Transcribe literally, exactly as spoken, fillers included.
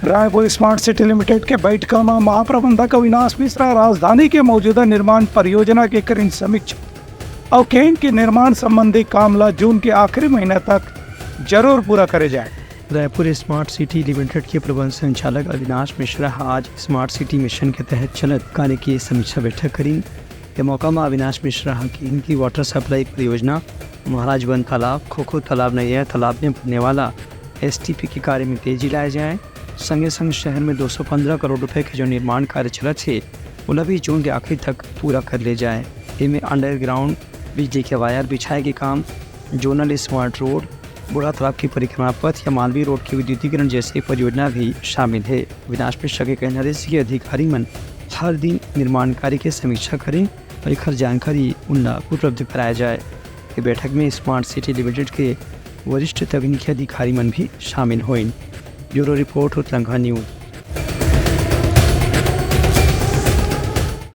Raipur smart city limited के बैठका म महाप्रबंधक अविनाश मिश्रा राजधानी के मौजूदा निर्माण परियोजना के करिन समीक्षा। अउ केन के निर्माण संबंधी काम ला जून के आखिरी महीना तक जरूर पूरा करे जाए। रायपुर स्मार्ट सिटी लिमिटेड के प्रबंध संचालक अविनाश मिश्रा ह आज स्मार्ट सिटी मिशन के तहत चलत कार्य के समीक्षा बैठक करिन। ये मौका म अविनाश मिश्रा ह किहिन कि वाटर सप्लाई परियोजना, महाराजगंज तालाब, खोखो तालाब, नैया तालाब में बनने वाला एसटीपी के कार्य में तेजी लाए जाए। संगे संग शहर में दो सौ पंद्रह करोड़ रुपए के जो निर्माण कार्य चलत हे, ओला भी जून के आखिरी तक पूरा कर ले जाए। एमे अंडरग्राउंड बिजली के वायर बिछाए के काम, जोनल स्मार्ट रोड, बूढ़ा तालाब की परिक्रमा पथ या मालवीय रोड के विद्युतीकरण जैसे परियोजना भी शामिल हे। अविनाश मिश्रा के कहना रहिस कि अधिकारी मन हर दिन निर्माण कार्य के समीक्षा करें अउ एखर जानकारी उनला उपलब्ध कराया जाए। ये बैठक में स्मार्ट सिटी लिमिटेड के वरिष्ठ तकनीकी अधिकारी मन भी शामिल होइन। Bureau report, Uttarakhand news.